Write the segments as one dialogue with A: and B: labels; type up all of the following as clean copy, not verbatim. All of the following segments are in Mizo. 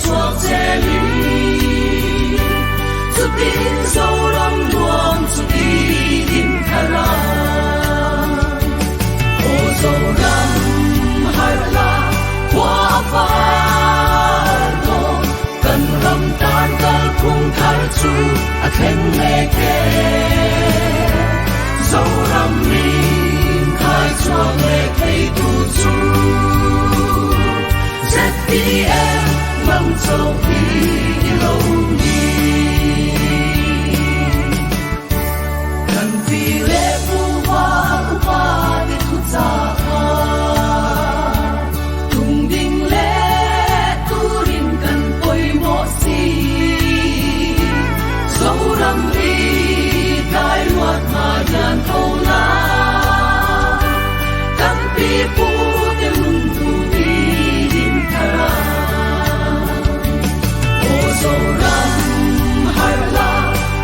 A: chhuak zelin chutin Zoram nuam chu i din thar a. Aw Zoram harh la khua a var dawn, kan ram tan kalphung thar chu a thleng mek e. Zoram min khai chhuak leh thei tu chu ZPM nang chauh hi i lo ni. Kan pi leh pu val upa te thu chah kha tung ding leh turin kan pawimawh si. Zoram hi tlai luat hma hian tho la, kan pi pu te hun duh i din thar a. Aw Zoram harh la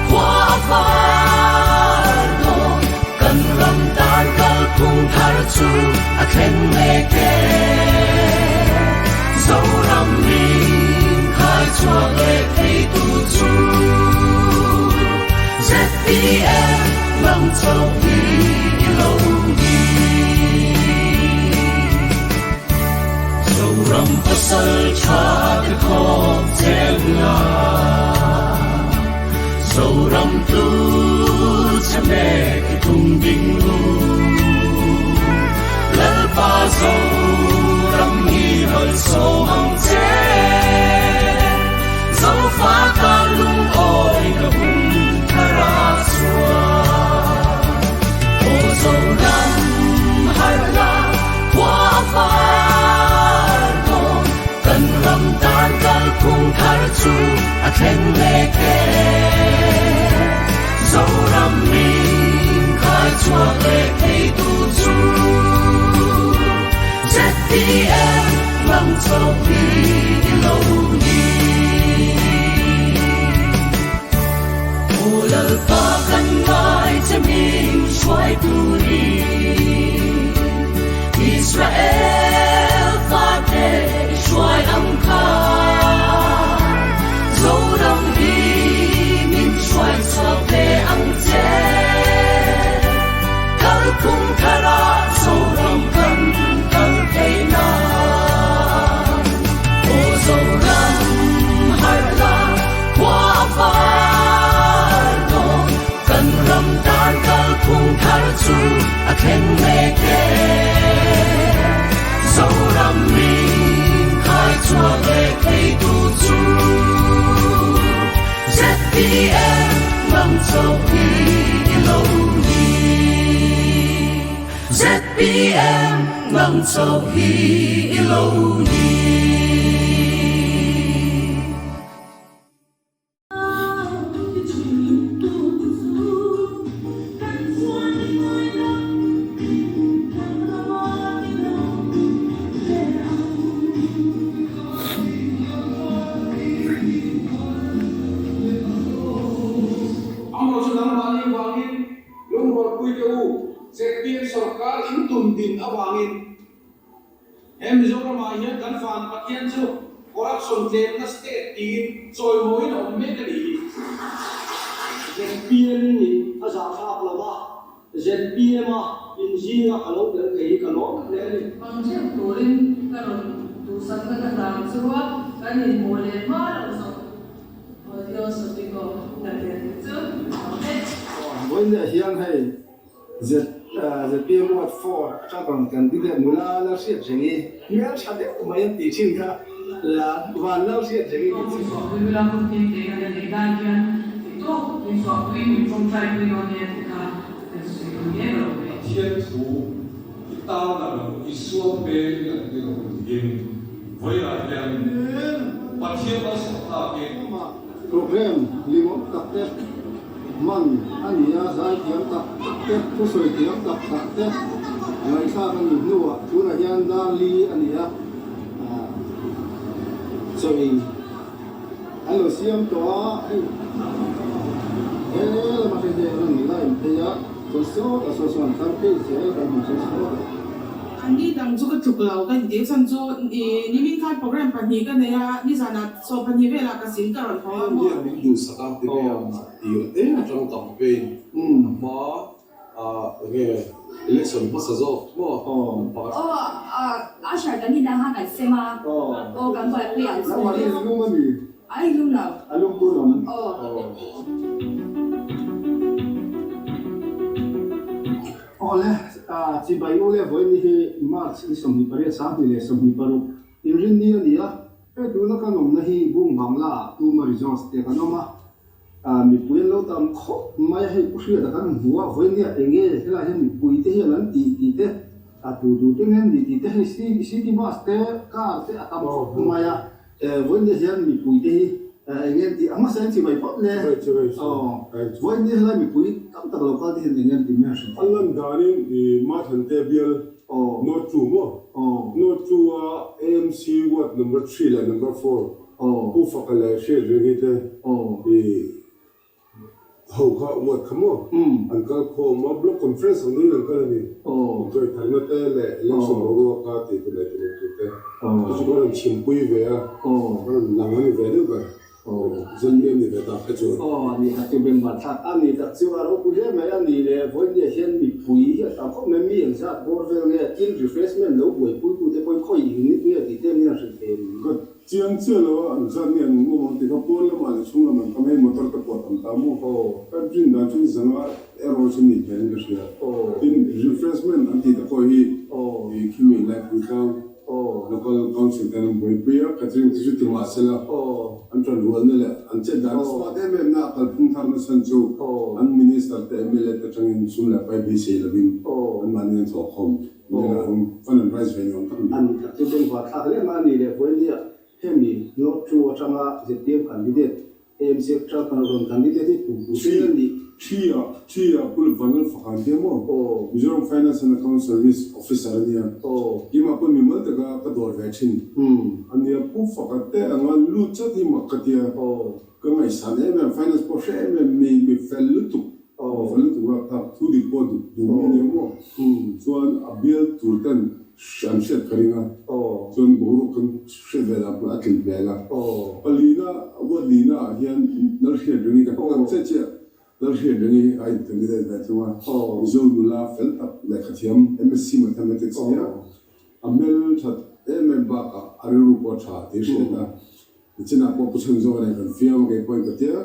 A: khua a var dawn, kan ram tan kalphung thar chu a thleng mek e. Zoram min khai chhuak leh thei tu chu ZPM nang chauh hi i lo ni. Zoram pasal tha te khawp zel la, Zoram tu che mek i tum ding lu. Lalpa Zoram hi malsawm ang che, Zofa tan lungawi na hun thar a chhuak. Aw Zoram harh la khua a var dawn, kan ram tan kalphung thar chu a thleng mek e. Zoram min khai chhuak leh thei tu chu ZPM nang chauh hi i lo ni. Aw Lalpa kan ngai che min hruai turin, Israel fate i hruai ang kha. Zoram hi min hruai chhuak ve ang che. Kalphung tharah Zoram kan kal thei nan. Aw Zoram harh la khua a var dawn, kan ram tan kalphung thar chu a thleng mek e. Zoram min khai chhuak leh thei tu chu ZPM nang chauh hi i lo ni. ZPM nang chauh hi i lo ni.
B: Amaw chu nangmahni avangin lungrualpui te u, ZPM sorkar in tun din avangin he Mizoramah hian kan van Pathian chu corruption tlemna state tiin chawimawiin a awm mek a nih hi.
C: ZPM nih a zahthlak lo a, ZPM a inzinga ka lo tel thei hi ka lawm hle a ni.
D: Hmang theuh turin ka rawn duhsakna ka hlan chu a, kan inhmuh leh hma loh zawk. Adios amigo ka ti a tih chu a vek.
E: Vawiinah hian hei ZPM Ward 4 atang rawn candidate nula la hriat reng i hmel tha deuh mai an tih thin kha la van la hriat reng i tih thin.
F: Pathian thu i tarlan ang Isua hmel i lan tir ang tiin vawiinah hian Pathian malsawm tlakin.
E: Program limawm tak te hman a ni a, zaithiam tak tak te, thusawi thiam tak tak te ngaihthlak a nih hnuah tunah hian dar li a ni a, chawi an lo siam tawh a, hei he lama hei hi a rawn line phei a, chuan sawtah saw sawn thar phei zel kan hmu chu sawtah.
G: An ni dang chu ka tluk lo ka inti a chhan chu nimin khan program pahnih ka nei a, nizanah 12 velah ka zin ka rawn haw a maw?
F: Hian min duhsak a ti mai a, tir te atang campaign a hma a enge election hmasa zawk maw pakhat.
H: Aw usher kan inah khan kan sem a, aw kan buaipui ang chu.
E: Nangmah hi i lum a mi?
H: A i lum lo.
E: A lum pun awm.
H: Aw.
E: Awle, chibai u le vawiin hi March ni 28 2026 inrinni a ni a, hei tuna kan awmna hi Bung Bangla ah Tuma Resorts te kan awm a, mipui an lo tam khawp mai a, hei pu Hriata kan hmu a, vawiin nia eng nge helai hian mipui te hian an tih tih te, a tu tu te nge an nih tih te, hei city bus te car te a tam khawp mai a. Vawiin hian mipui te hi eng nge an tih a hmasa in chibai phawt le. Vawiin helai mipui tam tak lo kal te hian eng nge an tih mai a hrilh
F: theih. A lan danin i Mathante bial North Two maw? North Two a AMC ward number three leh number four Pu Faka leh Hriatrengi te i Ho kha uat kha maw? An kal khawm a, block conference ang deuhin an kal a ni. Intuaitharna te leh election boruak kha tih tur leh ti lo tur te. Chu chu ka rawn chhimpui ve a, ka rawn lang a ni ve deuh ber. ZPM ni ve tak kha chuan.
E: Aw a ni tak chu bengvar thlak a ni tak chu a ropui hle mai a ni le. Vawinia hian mipui hi a tam khawp mai, mi engzat bawr vel nge tin refreshment lo buaipuitu te pawhin khawi unit nge tih te min han hrilh thei em?
F: Ka Chiang chiah lo a, an zat nge an ngum ang tih kha pawn lamah leh chhung lamah an kam hei motor te pawh a tam ta maw? Ka rin dan chuan zanga erawh chu ni hmelin ka hria. Tin, refreshment an tih te pawh hi i khimi lai Puitlang Local Council ten an buaipui a, catering te chu ti mah sela an tan rualna leh an chet dan a smart em em na a kalphung thar nasa chu an Minister te mla te atangin sum leh pai beisei lovin anmahni an thawhkhawm.
E: A ni tak chu bengvar thlak hle mai a ni leh vawinia hemi North Two atanga ZPM candidate AMC atanga kan rawn candidate hi kum kum zel a ni.
F: Thi-a Thi-a Pu Vanlal Fakhan te maw Mizoram Finance and Account Service Officer a nia. Keimah pawh mimal taka ka dawr ve thin a nia. Pu Fakhan te anga lut chat hi mak ka tia. Ka ngaihsan em em, finance pawh hre em em mi mi fel lutuk, mi fel lutuk rap tak, thu dik pawh duh duh mi nia maw? Chuan a bial tur ten an hriat ka ring a, chuan boruak kan hriat ve dan pawh a tlin hmel a. Palina, ward lina ah hian Lalhriat ringi ka hmang chiah chiah, Lalhriat ringi a in candidate ve thung a, Mizo nula fel tak lehkhathiam MSc Mathematics nia, a hmelthat em em bakah a rilru pawh a tha tih hriat a. Nichinah pawh Pu Chhanzawh nen kan fiam a, kei pawhin ka tia,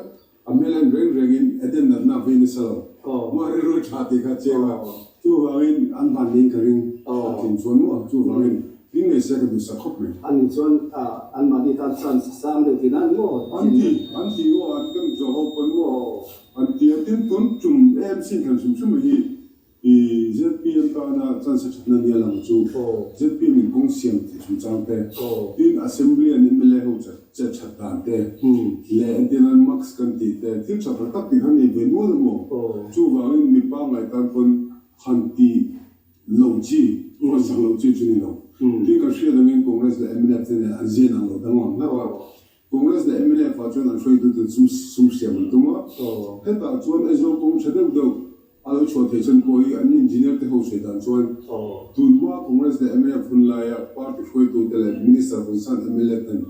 F: a hmel en reng rengin Eden natna a vei nasa lo, maw rilru tha tih kha a chiang a, chuvangin an van niin ka ring, a tling chuan maw, chuvangin tling ngei se ka duhsak khawp mai.
E: Ani chuan anmahni tan chance sang deuh tih nan maw?
F: An ti, an ti aw, an kan zawh ho pawn maw? An ti a, tin tun tum AMC in thlan hrim hrim hi I zpm tana chance thatna nia lang chu zpm in kawng siam tih chungchang te, tin Assembly an mla ho che that dan te leh entir nan max kan tih te thil tha tak tak tih kha nei ve nual a maw? Chuvangin mipa ngai tan pawn han ti lo chi, rawn sak lo chi chu ni lo. Tin kan hriat angin Congress leh mnf te nen an zian ang lo danglam hlauh a. Congress leh mnf ah chuan an hruaitute sum sum siam an tum a, hetah chuan Aizawl kawng tha deuh deuh a lo chhuah theih chuan pawh hi an engineer te ho sawi dan chuan tunhma Congress leh mnf hun laia party hruaitute leh minister concern mla ten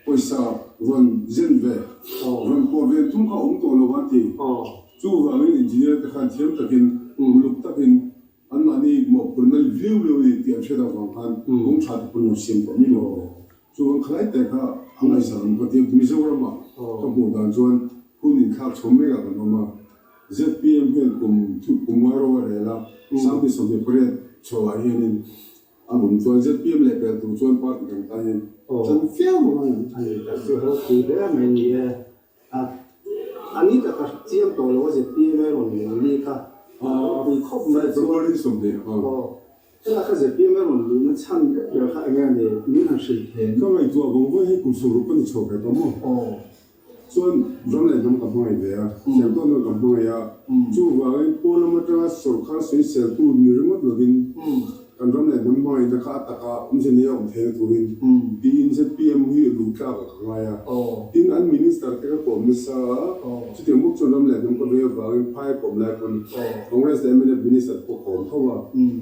F: pawisa rawn zen ve rawn pawh ve an tum kha a awm tawh lo a ti. Chuvangin engineer te khan thiam takin uluk takin Anmahni mawhphurhna liu liu a ni tih an hriat avang khan kawng tha te pawn lo siam tawh mai lo. Chuan khalai te kha a ngaihsak ang ka ti a, Mizoramah ka hmuh dan chuan hun inthlak chho mekah kan awm a, zpm hian kum kum ngai ro a rel a, 2028 chhoah hianin a awm chuan zpm leh pel tur chuan party dang tan hian chan viau ang
E: a ni. Tak chu ropui hle mai ni e. A, a ni tak a chiang tawh lo a zpm a rawn luh ni kha a ropui khawp mai chuan aw helai kha zpm a rawn luhna chhan vek ber kha enge a ni min han hrilh thei
F: Ka ngaihtuah vang vang hi kum sawmruk ka ni chho ve tawh maw? Chuan ram leh hnam ka hmangaih ve a, siamtawk hnam ka hmangaih a, chuvangin pawn lam atanga sawrkar sawiseltu ni ringawt lovin Kan ram leh hnam hmangaihna kha a taka awmze nia awm theihna turin tiin zpm hi luh tlak ah ka ngai a. Tin, an minister te ka kawm nasa a, chutiang bawk chuan ram leh hnam ka vei avangin phai a kawm lai pawn Congress leh mnf minister te pawh kawm tho a.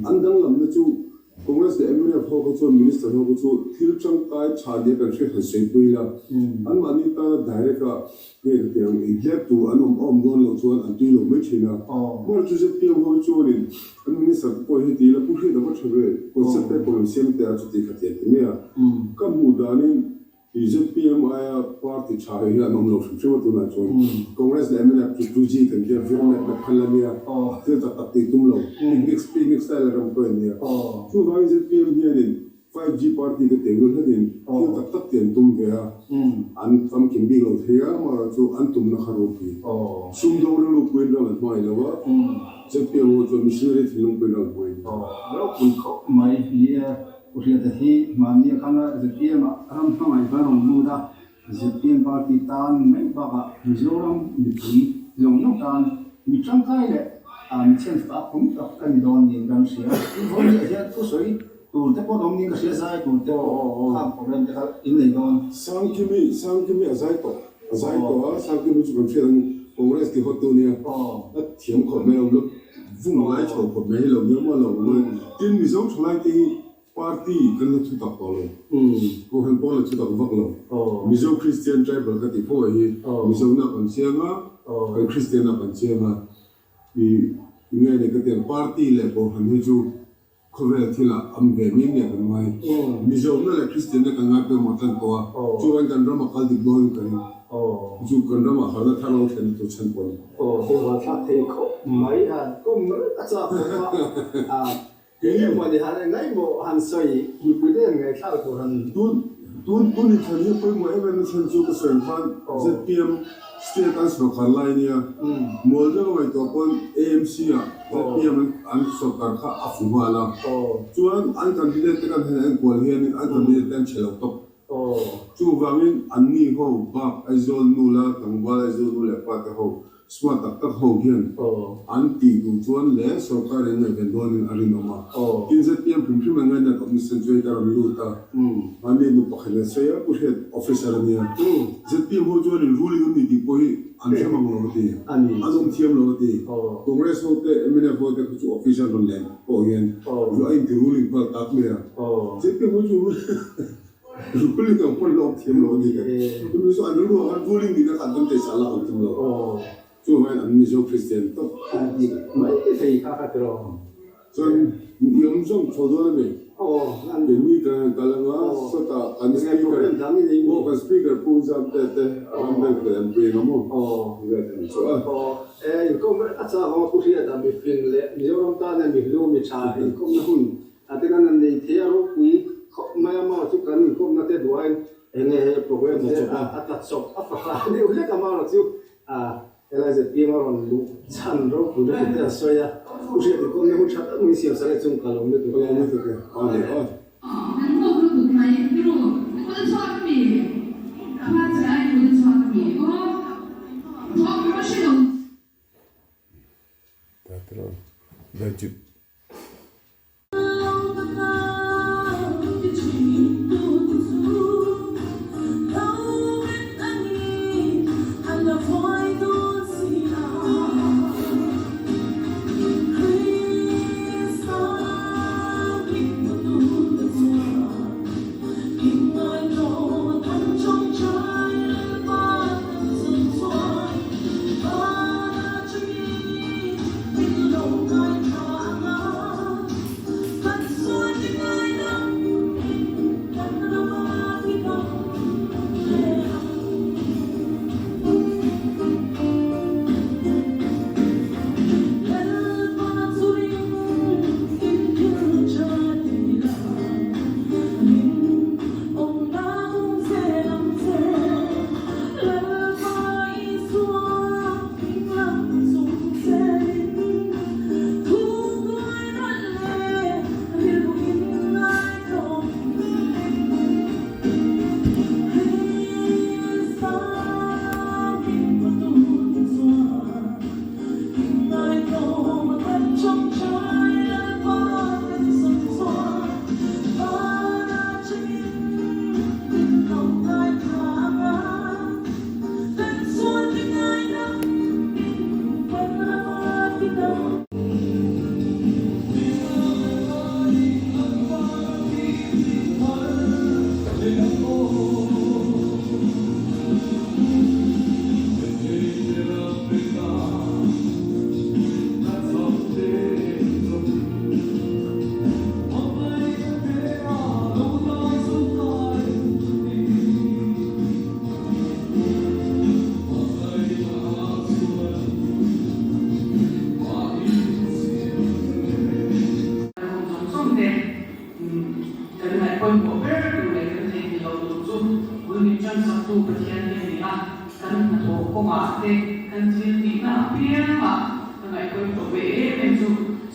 F: An danglamna chu Congress leh mnf ho kha chuan Minister ho kha chu thil tangkai tha nia kan hriat han sawi pui la, anmahni tana direct a nge ka tih ang inhlep tur an awm awm dawn loh chuan an tui lo mai thin a. Hmar chu ZPM ho hi chuanin an Minister te pawh hi ti ila Pu Hriat a va tha ve, concept paper rawn siam teh a chuti kha ti an ti mai a. Ka hmuh danin I zpm aia party tha hi an awm lo hrim hrim a tunah chuan Congress leh mnf chu 2G kan tia vir map map khan la nia thil tak tak tih tum lo picnic picnic style a ram pawh a nia chuvangin zpm hianin 5G party te teh lul hlatin thil tak tak tih an tum ve a an famkim bik lo thei a amaherawhchu an tumna kha ropui sumdawng rilru puiin ram an hmangaih lo a zpm ho chuan missionary thinlung puiin ram an hmangaih lo.
E: Ropui khawp mai nia. Pu Hriata hi hmanni a khan a zpm ah ram hmangaih va rawn lut a, zpm party tan mai bakah Mizoram mipui zawng zawng tan mi tangkai leh mi chhenfak awm tak a ni dawn niin kan hria. Vawiin hian thusawi tur te pawh awm niin ka hria, zai tur te pawh khang program te kha in nei dawn.
F: Sangkimi, Sangkimi a zai tawh, a zai tawh a, Sangkimi chu kan hriat ang Congress ti hawt tu nia, a thiam khawp mai lo lut. Vung lai chho khawp mai hi lo nia maw lo nge. Tin Mizo thalai te hi party kan la thu tak tawh lo. Kohhran pawh la thu tak vak lo. Mizo Christian tribal ka tih fo hi Mizo na kan chiang a, kan Christian na kan chiang a. I nge ni ka tiang party leh kohhran hi chu khawvel thil ah am ve mai mai kan ngai. Mizo na leh Christian na kan ngai pawimawh tlan tawh a, chuan kan ram a kal dik dawn in ka ring. Chu kan ram ah harna thar lo thlen tur chhan pawh a ni.
E: Aw hei thlak thei khawp mai han kawm reng a chak khawp a, kei emaw ni han engaimawh han sawi mipui te hian ngaihthlak tur han.
F: Tun tun tun i thlan hi pawimawh em em na chhan chu ka sawi ang khan zpm state an sawrkar lai nia mual deuh a ngaihtuah pawn AMC ah zpm an sawrkar kha a fu nghal a, chuan an candidate te kan han enkual hianin an candidate te an chhe lo tawp. Chuvangin anni ho bak Aizawl nu la tlangval Aizawl nu leh pa te ho smart tak tak ho hian an tih duh chuan leh sorkar in ngaihven dawnin a rinawm a. Tin zpm hrim hrim an ngainat awm nisen chu hei ka rawn lut a, mahni nu pakhat in a sawi a, Pu Hriat officer a nia. Zpm ho chuan in ruling an ni tih pawh hi an hre mang lo a ti, an awm thiam lo a ti. Congress ho te mnf ho te kha chu officer rawn len pawh hian a inti ruling nghal tak mai a. Zpm ho chu Ruling ang pawn lawm thiam lo a ni ka ti. Tumi chu an rilru ah khan ruling nihna kha advantage ah lak an tum lo. Chuvangin an Mizo Christian tawp.
E: A dik mai thei kha ka ti rawh.
F: Chuan i awm zawng chho dawn a mi? Keini kan han kal anga sawtah kan speaker aw kan speaker Pu Zamte te a ram vel vel an pui anga maw? Vel an chu a.
E: Inkawm a chak awm a Pu Hriata mifing leh Mizoram tana mihlu mi tha inkawmna hun A te kan han nei thei a ropui khawp mai a, mau chu kan inkawmna te duain eng nge hei program te a tla chawp a fahra deuh hlek a mau chu a helai zpm a rawn luh chhan ropui lutuk te an sawi a, u hriat inkawmna hun tha tak min siam sak e chung ka lawm lutuk
F: e. Ka lawm lutuk e, aw le aw.
D: Kan hawk lutuk mai ru kut a chhuak a mi khua che ai kut a chhuak a mi aw thawk ka hre lo. hnathawh kawngah te, kan thil tihna apiangah ka ngaihpawih tawh ve em em chu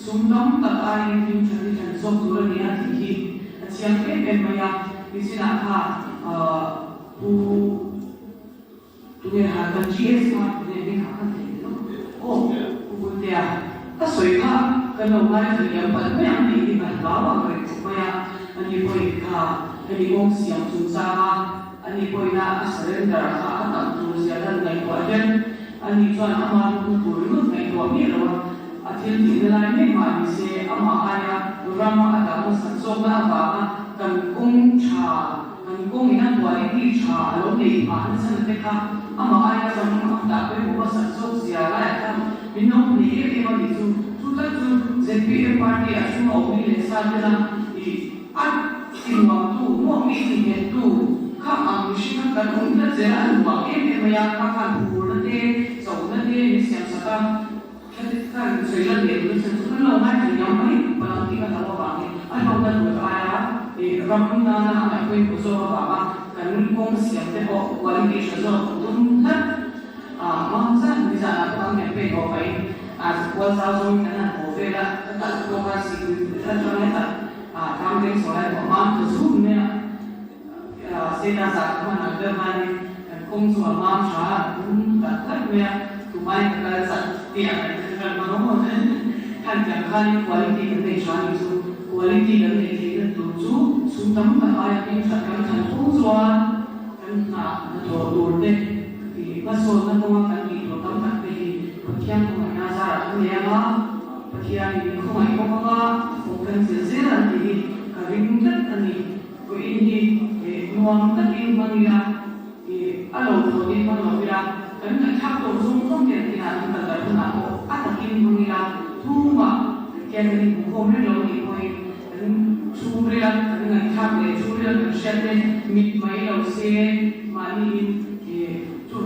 D: sum tam tak aiin hlim that hi thlan zawk tur a ni a tih hi a chiang em em mai a. Nichinah kha Pu Tunge ha kan GS kha tunge hming kha kan thei lo aw Pu Buntea ka sawi kha kan lo ngaithla liam palh mai ang tih hi ka hlau ang reng khawp mai a, ani pawhin kha hemi kawng siam chungchang a ani pawhin a a surrender kha a tam tur zia lan ngaihtuah hian ani chuan ama hnukna tur ringawt ngaihtuah miah lo a, a thil tihna lai mek mah ni se amah aia rama a dah hmasak zawkna avanga kan kawng tha Kan kawng ina quality tha a lo neih phah nasa na te kha amah aia ram a dah pawimawh a sak zawk zia laiah khan min lo hmu em em a nih chu. Chu tak chu zpm party ah chhunga awm mi leh sa tena ih a ti nuamtu maw mi ti nghettu kha ang mihring kha kan awm tlat zel a, a nuam em em mai a, kha khan phurna te chauhna te min siam sak a. Khan sawi lan leh duhna chhan chu kan lo ngaithla liam mai palang tih ka hlauh avangin a hlawkna tur aia ram nana a ngaihpawimawh zawk avanga kan kawng siam te pawh quality tha zawk tum tlat a hmang zan nizanah pawh kan campaign haw pahin a kual zau zawngin kan han haw vel a ka kalh tawk a sikul atang hetah tlang veng sawi lai pawh mam tha zut mai a. Seta zah ka hman ang deuh khanin kan kawng chu a mam tha a, a bum tak tak mai a, tumai ka kal chak tih ang kan hre hran hman awm awm. Khan tiang khanin quality kan nei tha anih chu, quality kan neih theihna tur chu sum tam tak aia hming that kan thlan fo chuan kan hna hnathawh tur te tih hmasawnna kawnga kan tih tur tam tak te hi Pathian khawngaihna zarah kan nei ang a, Pathianin min khawngaih bawk ang a, a fawk kan chelh zel ang tih hi ka ring tlat a ni. Vawiin hi nuam takin hmang ila, a lo thawnin hmang lo ila, kan ngaihthlak tawh zawng zawng te an inah kan kal darh hunah pawh a takin hmang ila, thumah khian kan inhmuhkhawm reng lo anih pawhin kan chhungrila kan ngaihthlak leh chhungrila kan hriat te mit mai lo se mahniin chu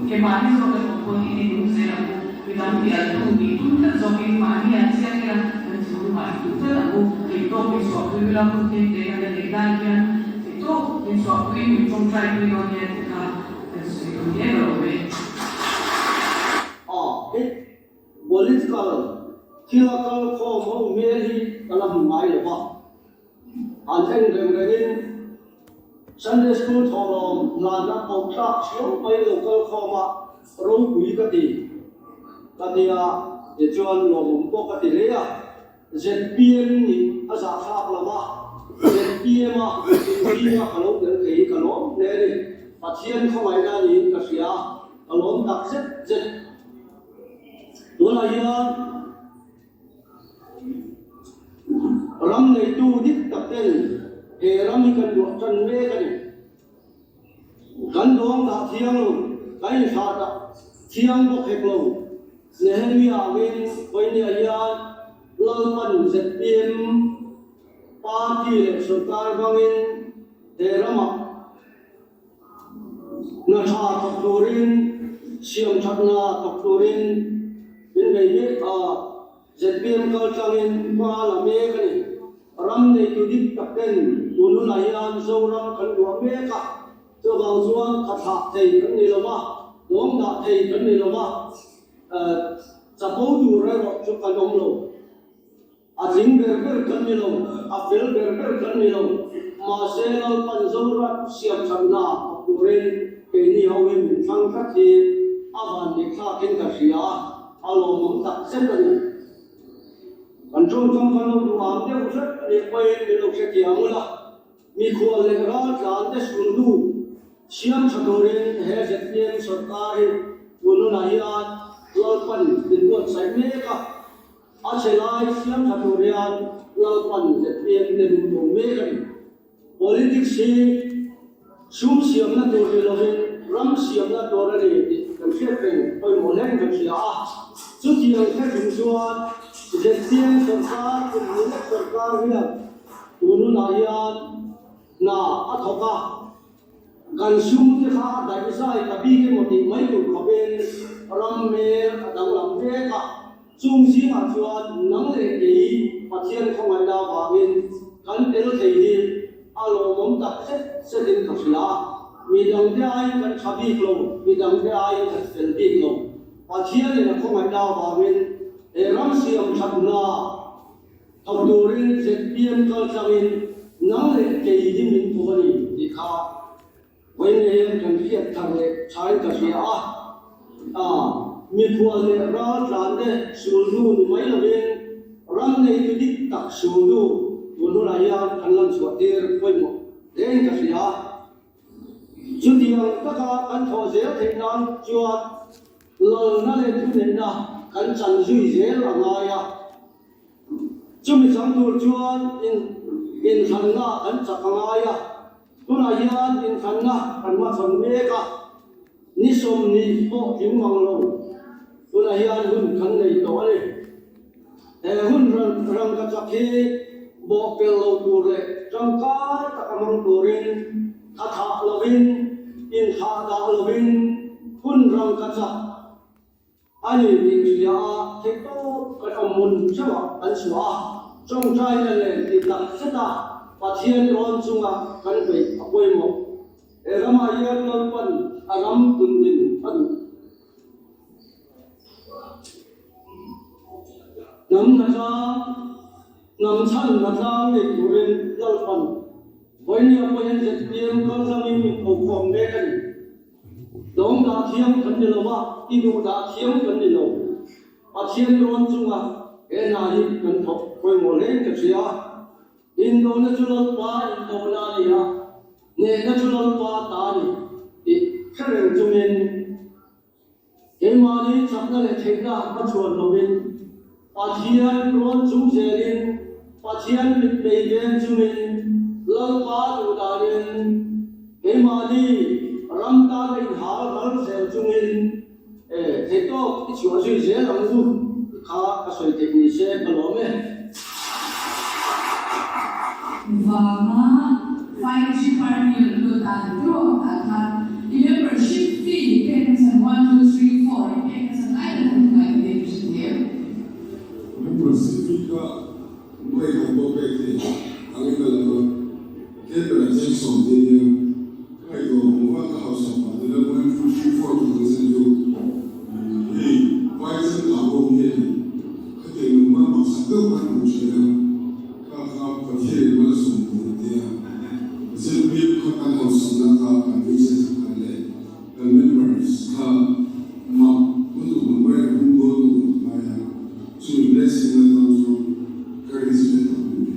D: ke mahni zawk emaw pawn i ti nung zel ang u, midang bialtu nih tum tlat zawkin mahni an chiang ila kan thinlungah i duh tlat ang u, theihtawk min chhuahpui ula hun tlem te kan la neih lai hian theihtawk min chhuahpui min tawngtai pui dawn nia tih kha kan sawi duh hle ka lo ve.
C: A he political thil a kal khawm ho hmel hi ka la hmu ngai lo va, an en reng rengin Sunday School thawhlawm hlana koh tlak thiau mai lo kal khawm a ropui ka ti ka tia tichuan lawmawm pawh ka ti hle a, zpm nih a zahthlak lo va, zpm a inzinga ka lo tel thei hi ka lawm hle a ni, Pathian khawngaihna niin ka hria a, ka lawm tak zet zet. Tunah hian. Ram neitu dik tak ten he ram hi kan luah tan mek a ni. Kan dawng dah thiang lo, kan inthlah dah thiang bawk hek lo. Nehemia angin Vawinia hian Lalpan zpm party leh sorkar hmangin he ramah Hna tha thawk turin, siam thatna thawk turin min bei mek a, zpm kal tlangin hma la mek a ni. Ram neitu dik tak ten tun hunah hian Zoram kan luah mek a, chuvang chuan kha thlah thei kan ni lo va, dawng dah thei kan ni lo va, chapo tur erawh chu kan awm lo. A tling ber ber kan ni lo, a fel ber ber kan ni lo. Mahse, Lalpan Zoram siam thatna thawk turin keini ho hi min thlang tlat hi a vanneih thlakin ka hria a, a lawmawm tak zet a ni. Kan tawngkam kan lo duh ang deuh hrep a nih pawhin min lo hrethiam ula, mikhual leh raltlan te sulhnu siam tha turin he zpm sawrkar hi tun hunah hian Lalpan min buatsaih mek a. A chhe lai siam tha tur hian Lalpan zpm te min bawm mek a ni. Politics hi sum siamna tur ni lovin ram siamna tur a ni tih kan hriat reng pawimawh hle in kan hria a. Chutiang hre chung chuan zpm sawrkar kum leh sawrkar hian tun hunah hian hna a thawk a. Kan sum te kha a daih zai ta bik emaw tih mai tur khawpin ram hmel a danglam mek a, chung zingah chuan nang leh kei Pathian khawngaihna avangin kan tel thei hi a lawmawm tak zet zetin ka hria a. Midangte aiin kan tha bik lo, midangte aiin kan fel bik lo. Pathianin a khawngaihna avangin he ram siam thatna thawk turin zpm kaltlangin nang leh kei hi min phu a ni tih kha vawiin hian kan hriat thar leh thain ka hria a. A mikhual leh raltlante sulhnu ni mai lovin ram neitu dik tak sulhnu tun hunah hian kan lan chhuah tir pawimawh hlein ka hria a. Chutiang taka kan thawh zel theih nan chuan lalna leh thuneihna kan chan zui zel a ngai a. Chumi chang tur chuan inthlanna kan chak a ngai a. Tunah hian inthlanna kan hmachhawn mek a, ni 20 pawh tling mang lo. Tunah hian hun kan nei tawh a ni. He hun rangkachak hi bawhpelh lo tur leh tangkai taka hmang turin tha thah lovin, inthlah dah lovin hun rangkachak a ni tih hria a theihtawp kan awm hmun theuhah kan chhuah a, tawngtaina nen ti tak zet a Pathian rawn chunga kan beih a pawimawh. He ramah hian Lalpan a ram tundin a duh. Hnam hna tlang, hnam chhan hna tlang nei turin Lalpan vawinia pawhin zpm kaltlangin min ko khawm mek a ni. Dawng dah thiam kan ni lo va, i duh dah thiam kan ni lo. Pathian rawn chunga he hna hi kan thawk pawimawh hlein ka hria. Indona chu Lalpa indona a ni a, hnehna chu Lalpa ta a ni tih hre reng chungin, Keimahni chakna leh theihna hmachhuan lovin, Pathian rawn chung zelin, Pathian mitmei veng chungin, Lalpa duh danin, keimahni ram tana inhal ral zel chungin, e, theihtawk i chhuah zui zel ang u kha ka sawi theih ni se ka lawm e.
I: Vanga 5G party an lut dan tawh ah khan i membership fee i pek nachhan one two three four i pek nachhan lai tak an ngaih ve ka hre thiam.
F: Membership fee kha nuai khat pawh pek theih angin a lang a, tlem berah cheng sawm te nia ka ngaihtuah vang vang ka hausak pah nila one two three four tih ang zen chu hei vai changkang ho hi a ni. Khatiang nungma maksak deuh khan hmu thin a. Kha kha Pathian in malsawm tur a tia. ZPM kha kan hausakna kha kan visa kha leh kan members kha mak lutuk ang mai a hung dawn tur ang mai a, chumi blessing na tan chuan ka risk ve tak mai ni.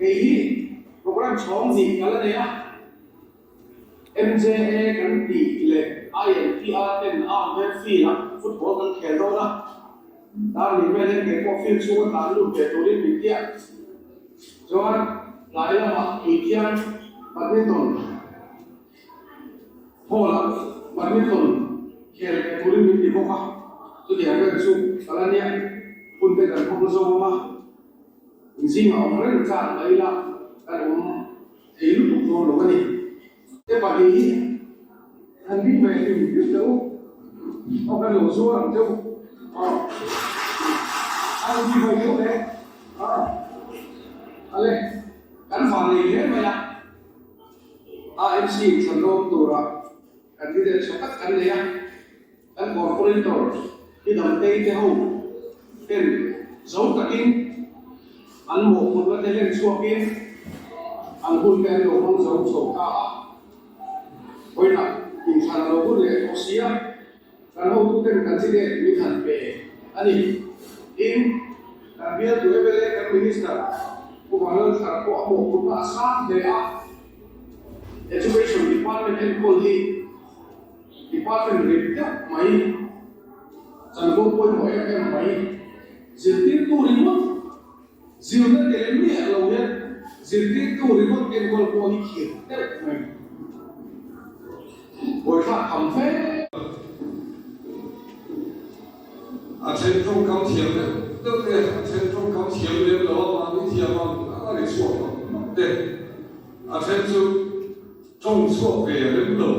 B: Kei hi program chhawng hnih ka la nei a. MJA kan tih leh INPR ten a ang vel field a football kan khel dawn a, dar nih vel hian kei pawh field chhunga tlan lut ve turin min tia. Chuan tlai lamah Tuithiang badminton hall ah badminton khel ve turin min ti bawk a, chutiang vel chu ka la nia hun te kan hmang zo ang a, zingah awm reng chak mai ila kan awm. Thei lutuk dawn lo a ni. Te pahnih hi han ding ve hlim hlim teh u. Aw kan lo zuar ang teh u. Aw. A rawn ti ve teh u le. Aw. Ale. Kan van nei hle mai a. AMC thlan rawm tura candidate tha tak kan nei a. Kan corporator hi Damtei te ho ten zo takin an mawhphurhna te hlen chhuakin an hun te an lo hmang zo chho ta a. Vawiinah inthlan a lo hun leh tawh si a, kan hotuten candidate min han pe a ni. Tin, kan bialtu mla kan Minister Pu Vanlalthar pawh a mawhphurhna a sang hle a, Education Department enkawl hi Department rip deuh mai, chanvo pawimawh em em mai, zirtirtu ringawt, zirna tel miah lo hian zirtirtu ringawt enkawl pawh hi khir deuh mai. Buaithlak tham fe.
J: A then tawngkam thiam deuh deuh te, a then tawngkam thiam lem lo a mahni thiam ang ang a ri chhuak mak mak te, a then chu Tawng chhuak ve a rem lo,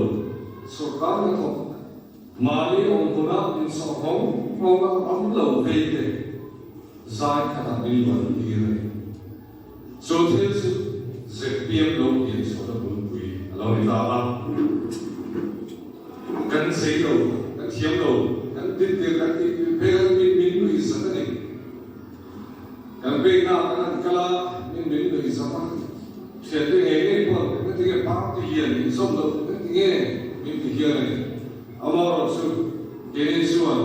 J: sorkar na thawk mahni awm hmunah insawh nghawng nghawng a awm lo vei te zai khatah min luan tir a ni. Chu thil chu zpm lo pian chhuahna bulpui a lo ni ta a. Kan zei lo, kan thiam lo, kan tintir kan tih tui phei kha min min nuih zat a ni. Kan pekna kan han kal a, min min nuih zat a. Thiante ngei ngei pawh an ti nge party lian min zawm loh an ti nge min ti hial a ni. Amaherawh chu keini chuan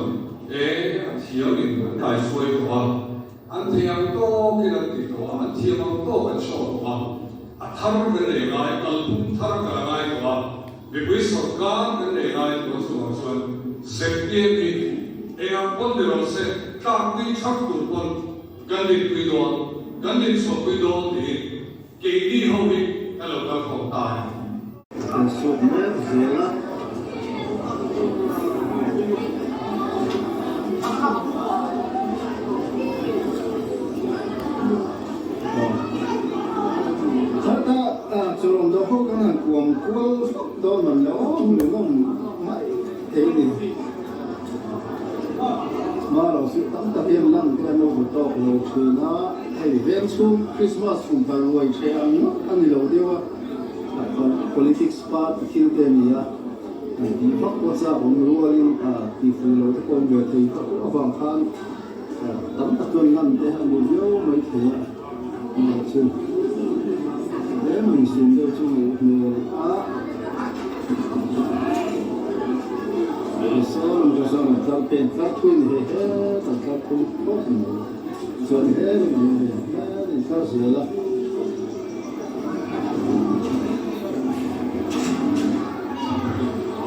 J: eng a thiam in an kaihruai tawh a, an thei ang tawkin an ti tawh a, an thiam ang tawk an show tawh a, a thar kan nei ngai, kalphung thar kan a ngai tawh a, mipui sawrkar kan nei ngai tawh a chuvang chuan zpm hi eng ang pawn ni rawh se tlakpui thak tur pawn kan dinpui dawn, kan dinchhuahpui dawn tiin Keini ho hi kan lo kal khawm ta a ni.
E: An sawt mek zel a. Khata chawlawm dawh ho kan han kuam kual hlawk dawn man lo hmuhnawm mai thei a ni. Hmar suh tam tak hian lan te an lo hmu tawk lo thin a, hei veng chhung Christmas kumthar ruai hreh ang ngawt a ni lo deuh a, politics party thil te a ni a, an tih vak pawh chak awm rualin ti fuh lo te pawh awm ve thei tak avang khan tam tak chuan lan te a ni viau mai thei a, chu tlem insum deuh chu ngaih hmel a. Sawn ka sawn an tlar pen tlar thui ni hei het an tlar thui phawt mai chuan he ni mai hei het in tlar zel a.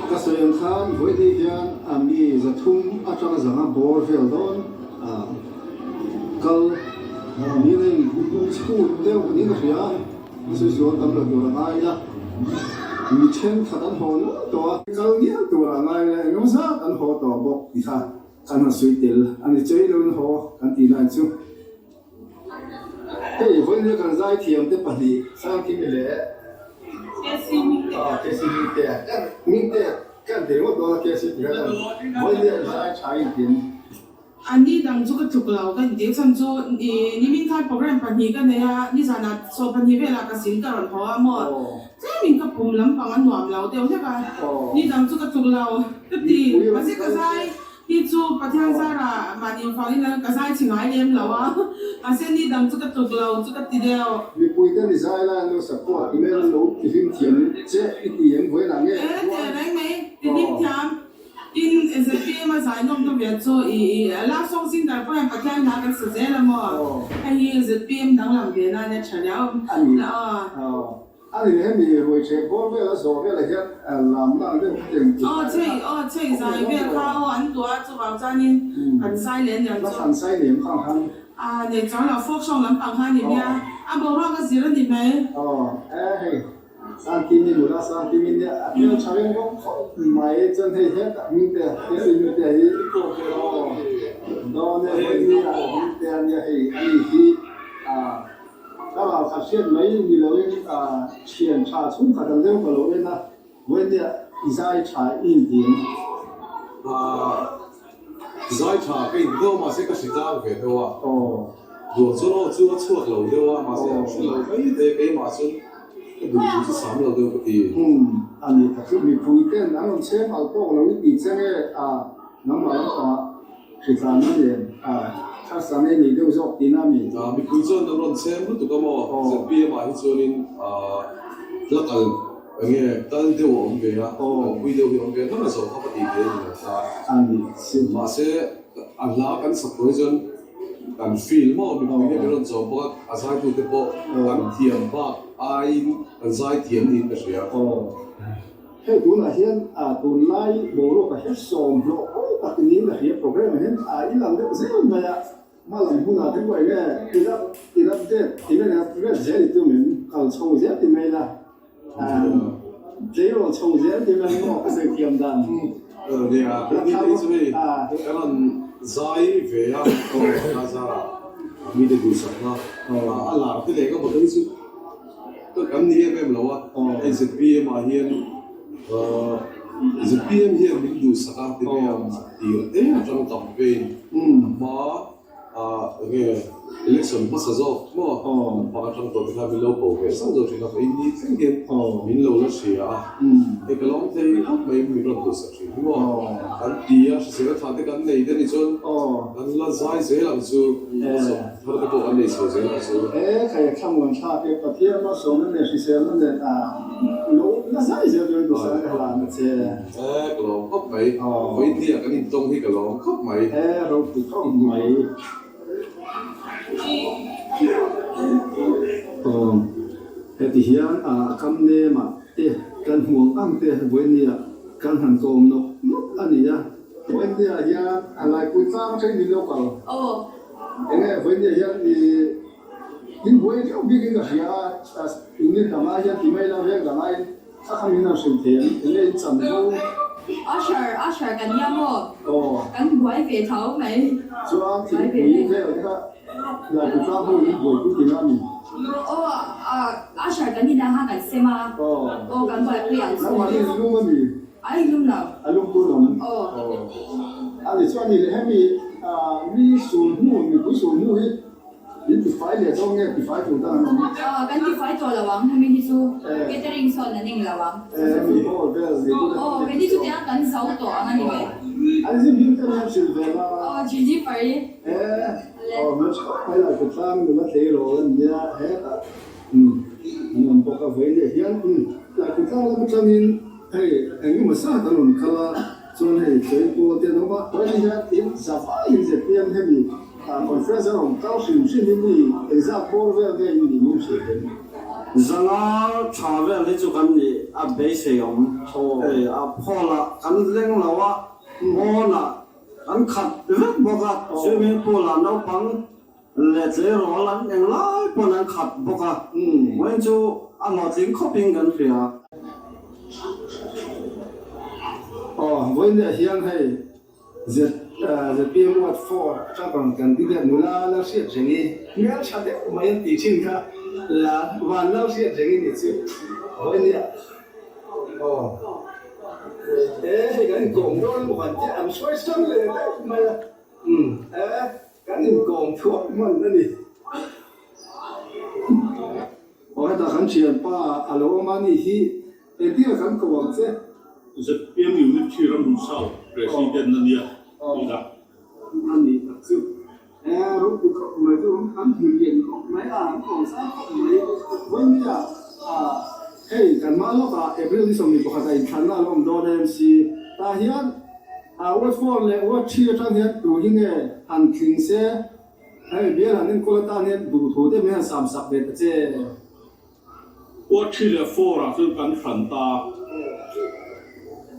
E: Ka sawi ang khan vawiin hian a mi zathum atanga zanga bawr vel dawn a kal min a in chhut deuh niin ka hria a. A sawi sual tam lo tur a ngai a, mi thenkhat an haw nual tawh a. Kal ngial tur a ngai a, engemaw zat an haw tawh bawk ti kha kan han sawi tel a ni. Chei loin haw kan tih lai chu hei vawiin kan zaithiam te pahnih Sangkimi leh Kc Mingtea Mingtea kan ti ringawt dawn a Kc ti kha kan vawiin zai tha in tin.
G: A ni dang chu ka tluk lo ka inti chhan chu i nimin khan program pahnih ka nei a, nizanah 12 velah ka sil ka rawn haw a maw tlemin ka pum lampang a nuam lo deuh hlek a, ni dang chu ka tluk lo ka ti mahse ka zai hi chu Pathian zarah mahni vangin ka zai chhi ngai lem lo a, mahse ni dang chu ka tluk lo chu ka ti deuh.
E: Mipui te ni zai lai an lo support email an lo ti hlim thiam che i ti em vawiinah nge
G: E teh reng mai ti hlim thiam. Tin, zpm a zai nawmna ve chu i i love song singer pawh hian Pathian hla kan sa zel a maw? Hei hi zpm danglam ve nan a tha riau
E: a ni. A ni hemi ruai chheh bawr vel a zawh velah hian lamna ang deuh kha tiang
G: Aw chei aw chei zai vel kha aw an tuah a chuvang chuanin kan zai leh aniang chu.
E: La kan zai lem kha ang khan.
G: A nei chuang lo folk song lampang kha a ni nia a boruak a zir a ni mai.
E: Aw e hei. Sangkimi nula Sangkimi nia a hmel tha reng bawk khawp mai chuan hei hetah Hmingtea Hmingte Hmingtea hi aw dawn e vawinia Hmingtea nia hei ani hi ah ka ral khat hriat mai ni loin ah thian tha chhungkhat ang deuh ka lo en a vawinia i zai tha i intiam.
K: Ah zai tha ka in deuh mahse ka hri tlang ve deuh a duan chuan aw chu a chhuak lo deuh a mahse an hre lo mai te keimah chuan Ka duh chu chu sam lo deuh ka ti.
E: Umm a ni tak chu mipui ten an rawn chhem al tawk lo i ti che nge a nangmah lampangah hritlanna nen a tharsa nge ni deuh zawk tihna a mi?
K: Mipui chuan an rawn chhem lutuk a maw? Zpm ah hi chuanin la kal enge kal deuh a awm ve a, kalpui deuh hi a awm ve a, hmana zawh kha ka tih ve a ni lo ta.
E: A ni chu.
K: Mahse a hla kan sak tawh hi chuan Kan feel maw mipui hian min rawn zawm bawk a, a zaitute pawh kan thiam bak aiin kan zai thiam niin ka hria.
E: Aw, hei tunah hian tunlai boruak a her sawm hlawh pawl tak niin a hria program ah hian a ilang deuh zel mai a, hmalam hunah te pawh enge i la update eng nge upgrade zel i tum em kal chho zel ti mai la. Tleirawl chho zel ti mai maw ka sawi thiam dan.
K: Nia, kan ni te chu hei kan rawn zai ve a, a zarah mite duhsakna a lar te leh ka hmu hi chu kan ni em em lo a, hei zpm ah hian zpm hian min duhsak a ti mai a, tir te atang campaign a hma. Enge election hmasa zawk maw naupang atang tawh te khan min lo ko ve zauh zauh thin a, vawiin ni thleng hian min lo la hria a, hei ka lawm thei khawp mai min rawn duhsak thin hi maw kan ti a, hrisel tha te kan nei te ni chuan kan la zai zel ang chu, sawm thar te pawh kan nei chho zel ang chu.
E: He khai thlamuan thlak e, Pathian malsawmna leh hriselna nen a lo la zai zel tur in duhsak a hlan a che.
K: He ka lawm khawp mai. Vawiin ni ah kan intawng hi ka lawm khawp mai.
E: He ropui khawp mai. Aw heti hian a kam nem ah te kan hmu ang ang te vawiin ni ah kan han kawm nawk nawk a ni a. Vawiin ni ah hian a laipui tlang atangin min lo kal. Enge vawiin ni ah hian i in buai viau bikin ka hria a, unit dangah hian ti mai la veng dangah in. A kha min rawn hrilh thei ang, enge in chan vo?
H: Usher, Usher kan nia maw?
E: Aw.
H: Kan buai ve tho mai.
E: Chuan thingpui vel te kha Laipui tlang ho in buaipui tih na a ni?
H: Aw, Usher kan ina kha kan sem a.
E: Aw.
H: Aw, kan buaipui ang chu.
E: Nangmah hi in lum a mi?
H: A in lum lo.
E: A lum tu an awm?
H: Aw.
E: Aw. A ni chuan ni leh hemi mi sul hnu, mipui sul hnu hi In tifai leh dawn nge tifai tur dang an awm?
H: Aw, kan tifai tawh lo ang, hemi hi chu catering sawn an eng lo ang.
E: Eh, mi hall vel ni chu
H: Aw, kei ni chu tiang kan zo tawh ang a ni mai.
E: An zim hlim te hian hrilh ve la.
H: Aw, Jennifer i.
E: Eh, aw, hmel tha khawp mai lah kut tlang nula tlei rawl a nia, hetah an awm bawk a, vawi leh hian lai kut tlang lam atangin hei eng emaw zat an rawn kal a, chuan hei chawi pawl te an awm a, vawi leh hian in zavaiin zpm hemi Conference a rawn kal hrim hrim hi mi engzat bawr vel nge in nih min hrilh thei?
C: Zanga tha vel hi chu kan nih a beisei awm. Hei a hall-ah kan leng lo a, pawnah kan khat vek bawk a, swimming pool-ah naupang leh tleirawl an englai pawn an khat bawk a, vawiin chu a hlawhtling khawpin kan hria.
E: Aw, vawiin leh hian hei ZPM Ward 4 atang rawn candidate nula la hriat reng i hmel tha deuh mai an tih thin kha la van lo hriat reng i nih chu hawi nia aw e hei kan inkawm dawn emaw kan tia an hruai hrang leh daih mai a umm e kan inkawm thuak hman a ni. Aw hetah kan thianpa a lo awm a nih hi. Engtin kan ko ang che?
L: ZPM Unit khi ram duh sau President a nia tih la.
E: A ni tak chu. E ropui khawp mai chu an hmu lian khawp mai a, an kawm sang khawp mai. Vawinia hei kan hma lawkah April ni 21 ah inthlanna a lo awm dawn a MC tah hian Ward 4 leh Ward 3 atang hian tu hi nge han tling se hei bial han enkawl atan hian duhthu te min han sam sak ve ta che.
L: Ward 3 leh 4 ah chuan kan hran ta.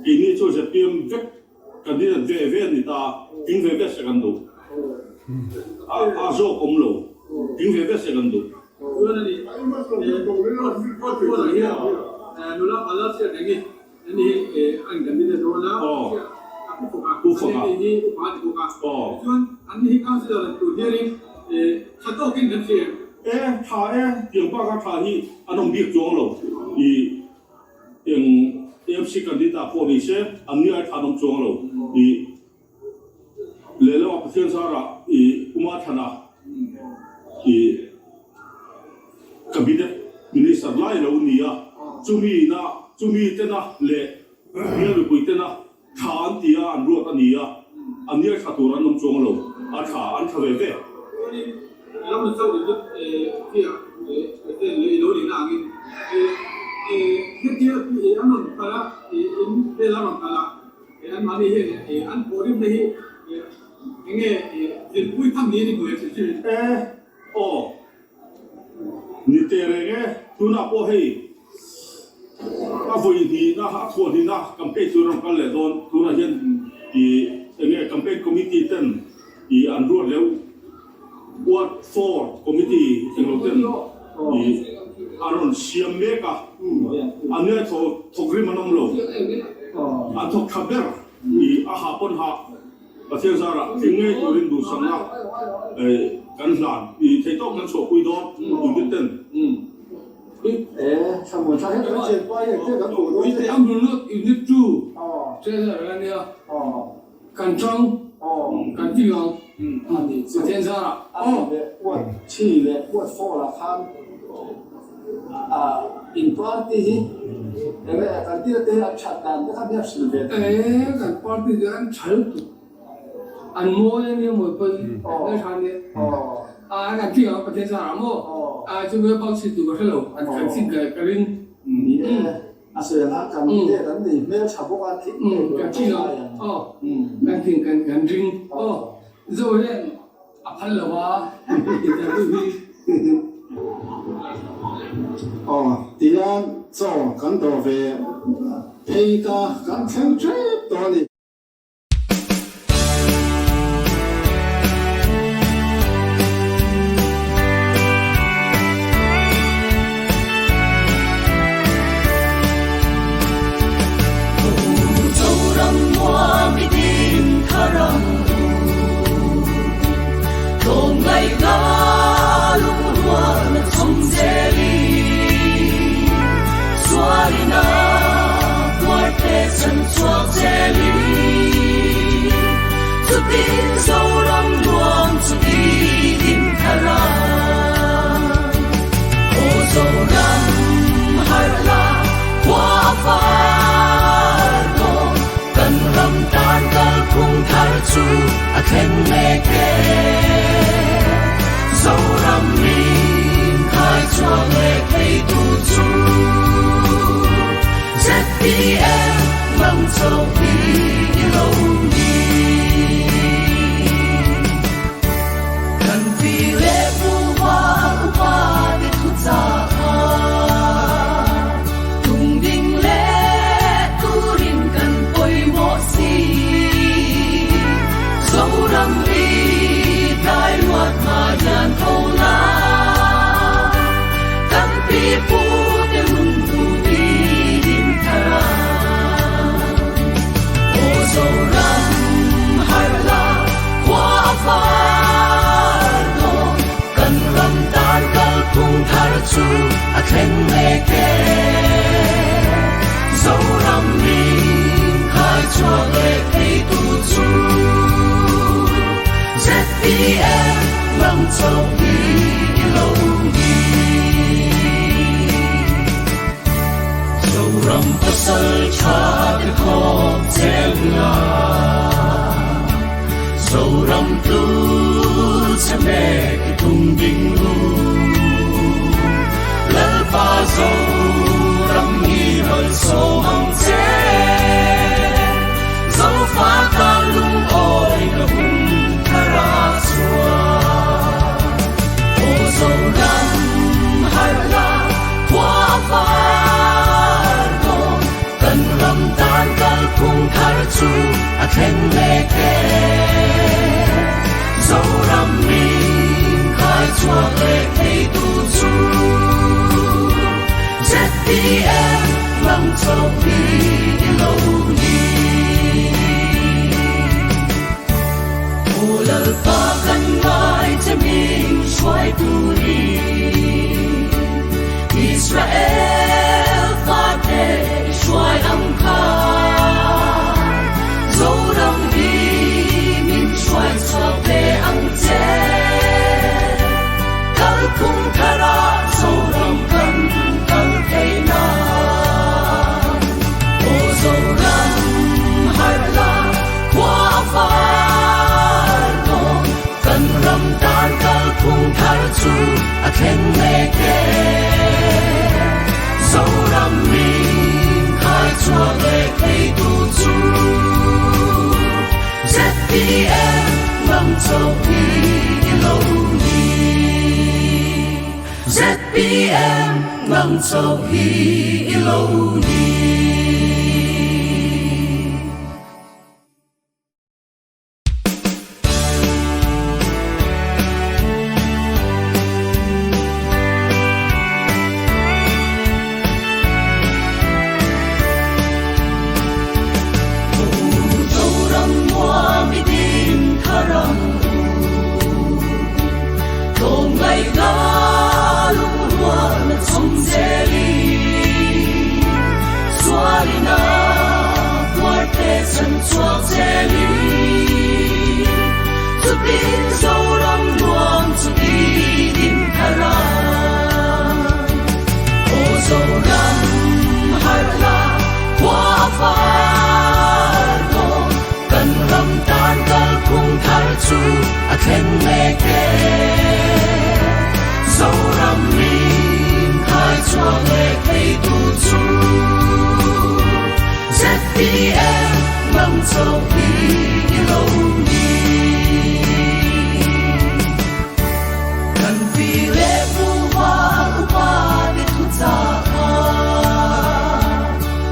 L: Keini chu zpm vek candidate ve ve a ni ta, tling ve ve se kan duh. A zawk awm lo, tling ve ve se kan duh.
B: Chuan a ni, Ward 4 ah hian nula pala chhiat reng i, ani hi a in candidate dawn a, a pu fawk a, ani hi upa a ti bawk a. Tichuan ani hi councillor an tur hianin tha tawkin kan hria em?
L: E, tha e, tiang baka tha hi an awm bik chuang lo. I eng AMC candidate ah pawh ni se, an ni ai tha an awm chuang lo. I lehlamah Pathian zarah i Uma Thana i Cabinet Minister lai lo ni a, chumi na, chumi tena leh bial mipui tena tha an ti a, an ruat a ni a, an ni ai tha tur an awm chuang lo, a tha an tha ve ve.
B: Chuanin ram an chauh ringawt fiah president leh i lo nihna angin hetia an rawn kal a, in vel a rawn kal a, anmahni hian an thawhrimna hi enge zinpui tham niin i hmu em?
L: E, aw. Ni teh reng e, tunah pawh hei a vawi hnihna, a thuah hnihna campaign chu rawn kal leh dawn. Tunah hian ih eng nge campaign committee ten ih an ruat leh ward 4 committee englo ten ih an rawn siam mek a, an nge thawk rim an awm lo, an thawk tha ber ih a hah pawn hah. Pathian zarah tling ngei turin duhsakna kan hlan i thei tawk kan chhuahpui dawn unit ten.
B: Unit 2 treasurer a nia, kan chang, kan ti ang. Pathian zarah aw.
E: Ward 3 leh Ward 4 ah khan in party hi enge kan tir te hi an that dan te kha nia hrilh ve
B: thei. E kan party chu an tha lutuk an mawi ania mawi pawn an tha ania a kan tling ang Pathian zarah maw a chu nge bak chhit tur ka hrelo an kan chhit ka ring.
E: Ni e. A sawi ang a, kan let an nei hmel tha bawk a, thing ngei tur
B: an tling ang aw, kan thing kan kan ring aw, zo hian a phal lo a, interview hi.
E: Aw tihian chaw kan dawh ve phei ta, kan thleng tep tawh a ni.
A: chu a thleng mek e. Zoram min khai chhuak leh thei tu chu ZPM nang chauh hi i lo ni. Kan pi leh pu val upa te thu chah kha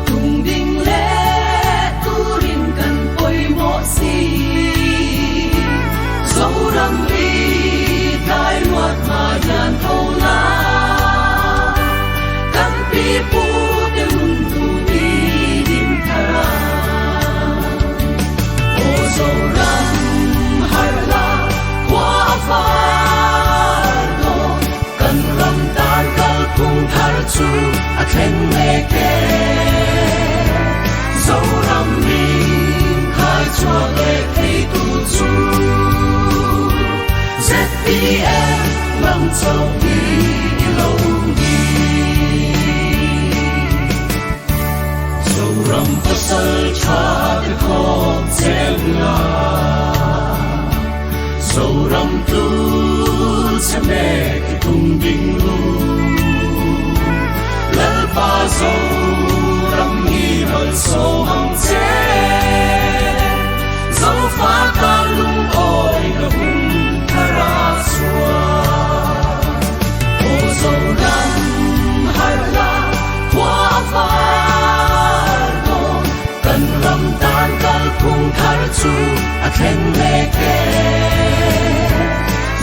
A: tung ding leh turin kan pawimawh si. Zoram hi tlai luat hma hian tho la, kan pi pu te hun tu ni ding thar a. Aw Zoram harh la, khua a var dawn, kan ram tan kalphung thar chu a thleng mek e. Zoram min khai chhuak leh thei tu chu ZPM nang chauh hi i lo ni. Zoram pasal tha te khawm cheng la, Zoram tu che mek i tum ding lu. Lalpa Zoram hi malsawm ang che, Zofa tan lungawi na hun thar a chhuak. Aw Zoram harh la, khua a var dawn, kan ram tan kalphung thar chu a thleng mek e.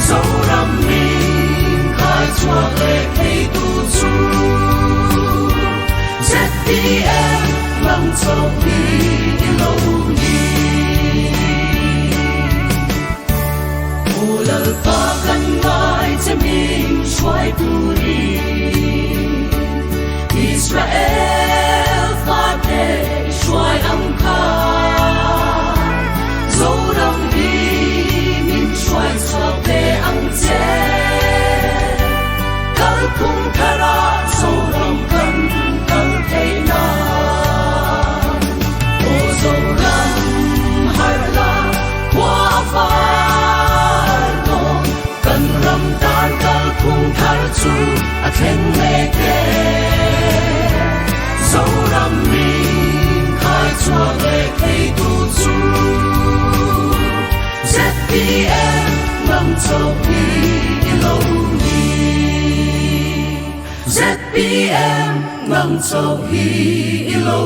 A: Zoram min khai chhuak leh thei tu chu ZPM nang chauh hi i lo ni. Aw Lalpa kan ngai che min hruai turin, Israel fate i hruai ang kha. Zoram hi min hruai chhuak ve ang che. Kalphung tharah Zoram kan kal thei nan. Aw Zoram harh la, khua a var dawn, kan ram tan kalphung thar chu a thleng mek e. Zoram min khai chhuak leh thei tu chu ZPM nang chauh hi i lo ni. ZPM nang chauh hi i lo